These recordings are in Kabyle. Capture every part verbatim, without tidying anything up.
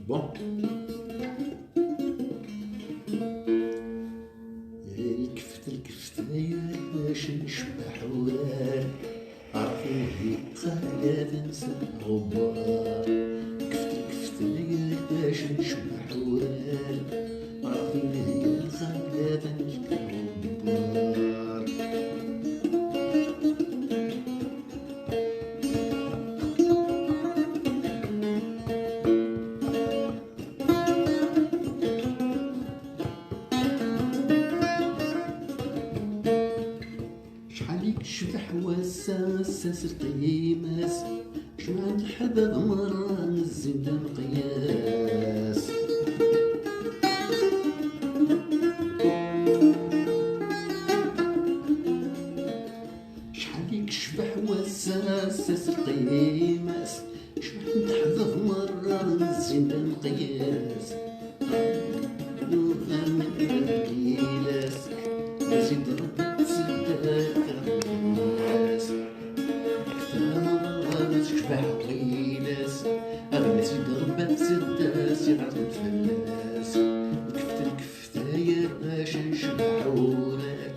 Bon. Lkeft, lkeft, ay arrac, necbeḥ urar. Ɛerf ihi xalat-nsen ɣebbar. Lkeft, lkeft, ay arrac, necbeḥ urar. Ɛerf ihi xalat-nsen ɣebbar. Acḥal i yecbeḥ wass-a, ass-a s lqima-s, jemɛen leḥbab merra, zzin-d ameqyas. Acḥal i yecbeḥ wass-a, ass-a s lqima-s, cebḥen leḥbab merra, zzin-d ameqyas. Nuɣal min ilas, mazid Rebbi tsedda fell-as. Kteṛ merra tecbeḥ ɣilas, mazid Rebbi tsedda s iɣerden fell-as. Lkeft, lkeft, ay arrac, necbeḥ urar.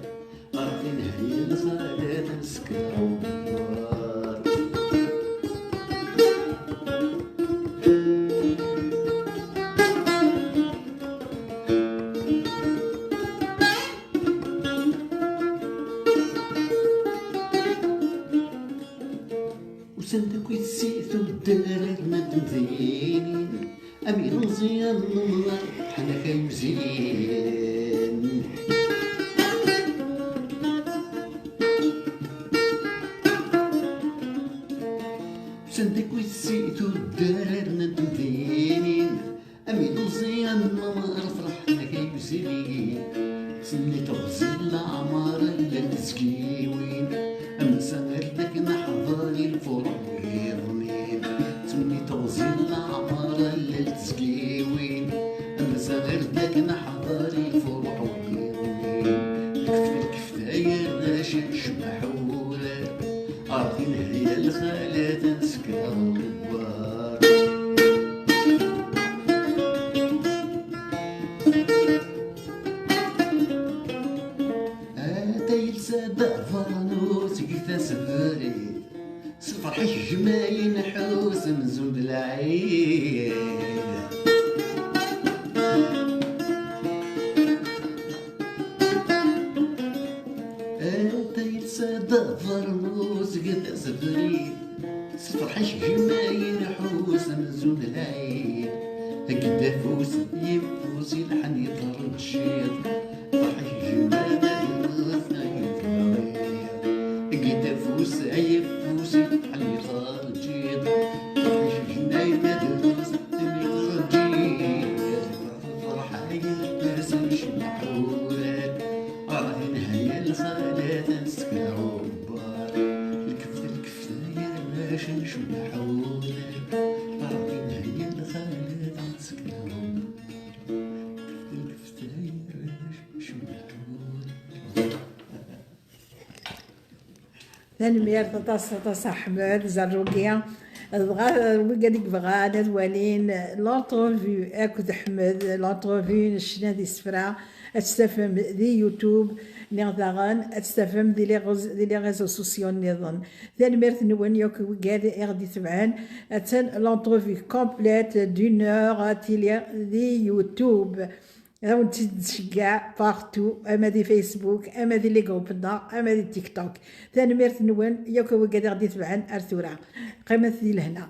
Ɣer tinhel xalat nsekna uɣebbar. Usan-d akk si tuddar n temdinin. Am ilemẓi am lemẓi, ḥnak ay uzin. Usan-d akk si tuddar n temdinin. Am ilemẓi am lemẓi, ḥnak ay uzin. Senni teɣzi leɛmer llan tezgiwin. Amsa ar dakken aḥḍer i lfuruḥ wiḍnin. Tsemmi teɣzi leɛmer llan tezgiwin. Amsa ar dakken aḥḍer i lfuruḥ wiḍnin. Lkeft, lkeft, ay arrac, necbeḥ urar. Ar tinhel xalat nsekna ɣebbar. Ata yelsa-d abeṛnus deg tasebrit, s lferḥ-ik jmayen ḥus amzun d lɛid. Ata yelsa-d abeṛnus deg tasebrit, s lferḥ-ik jmayen ḥus amzun d lɛid. Heggi-d afus, yeffus, ilḥan yettreǧǧiḍ. Ferḥ-ik jmayen ḥus amzun d lɛid. Heggi-d afus, yeffus, ilḥan yettreǧǧiḍ. Ferḥ-ik jmayen ḥus amzun d lɛid. Ferḥ-aya ass necbeḥ urar. Ar inhaya lxalat nsekna ɣebbar. Lkeft, lkeft, ay arrac, necbeḥ urar. Ar inhaya lxalat nsekna ɣebbar. Lkeft, lkeft, ay arrac, necbeḥ urar. Tanemmirt aṭas, aṭas a Ḥmed Zerrugi. Dɣa wigad i yebɣan ad walin l'entrevue akked Ḥmed, l'entrevue n ccna d isefra, ad tt-tafem di YouTube, niɣ daɣen ad tt-tafem di les réseaux, di les réseaux sociaux nniḍen. Tanemmirt-nwen yakk wigad i ɣ-d-itebɛen. Attan l'entrevue complète d'une heure ad tili di YouTube. Ad awen-tt-id-nceggeɛ partout, ama di Facebook, ama di les groupes-nneɣ, ama di TikTok. Tanemmirt-nwen yakk wigad i ɣ-d-itebɛen ar tura. Qqimet di lehna.